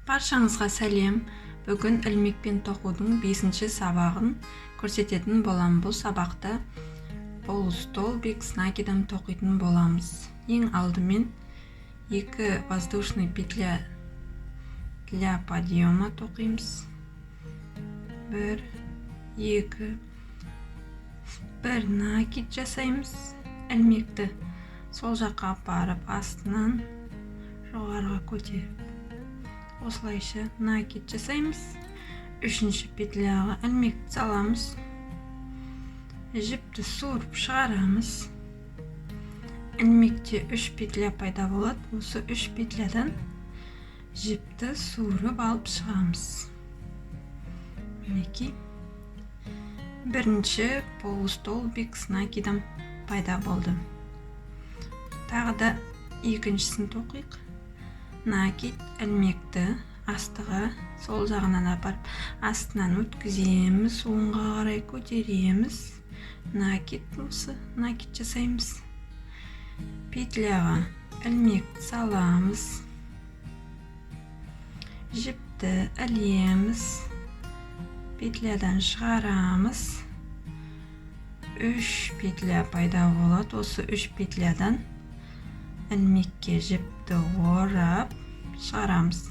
Баршаңызға сәлем. Бүгін ілмекпен тоқудың 5-ші сабағын көрсететін боламын. Бұл сабақта полустолбик с накидом тоқитын боламыз. Ең алдымен 2 воздушный петля для подъема тоқимыз. 1, 2, 1 накид жасаймыз. Ілмекті сол жаққа апарып, астынан жоғарыға көтеріп, осылайша накид жасаймыз. 3-ші петляға ілмекті саламыз, жіпті суырып шығарамыз. Ілмекте 3 петля пайда болады. Осы 3 петлядан жіпті суырып алып шығамыз. Мінекей, бірінші полустолбик с накидом пайда болды. Тағы да екіншісін тоқиық. Накид, ілмекті астыға сол жағынан апарып, астынан өткіземіз, оңға қарай көтереміз. Накид, осы накид жасаймыз. Петляға ілмекті саламыз, жіпті ілеміз, петлядан шығарамыз. 3 петля пайда болады. Осы 3 петлядан ілмекке жіпті орап шығарамыз.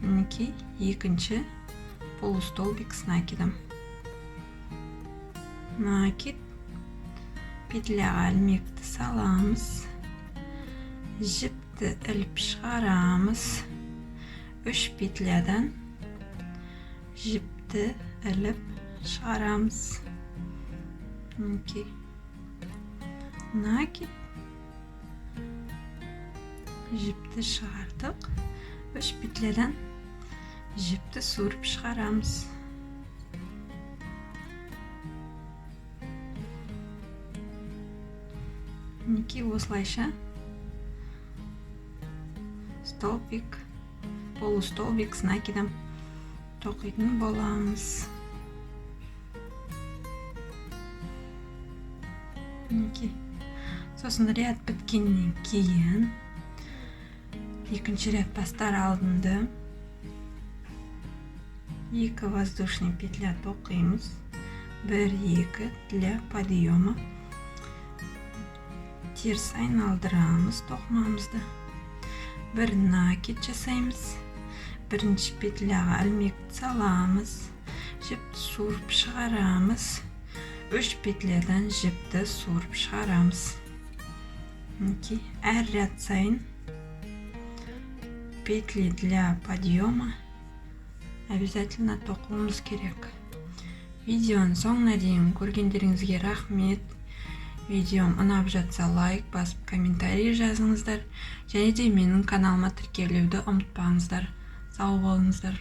Мінекей, екінші полустолбик с накидом. Накид, петляға ілмекті саламыз, жіпті іліп шығарамыз. 3 петлядан жіпті іліп шығарамыз. Мінекей, накид, жіпті шығардық, 3 петлядан жіпті суырып шығарамыз. Мінекей, осылайша столбик, полустолбик с накидом тоқитын боламыз. Мінекей, сосын ряд біткеннен кейін екінші ряд бастар алдында 2 воздушный петля тоқимыз. 1, 2 для подъема. Теріс айналдырамыз тоқымамызды. 1 накид жасаймыз. Бірінші петляға ілмекті саламыз, жіпті суырып шығарамыз. 3 петлядан жіпті суырып шығарамыз. Мінекей, әр ряд сайын петли для подъема обязательно тоқуымыз керек. Видеоның соңына дейін көргендеріңізге рахмет. Видеом ұнап жатса, лайк басып, комментарий жазыңыздар және де менің каналыма тіркелуді ұмытпаңыздар. Сау болыңыздар.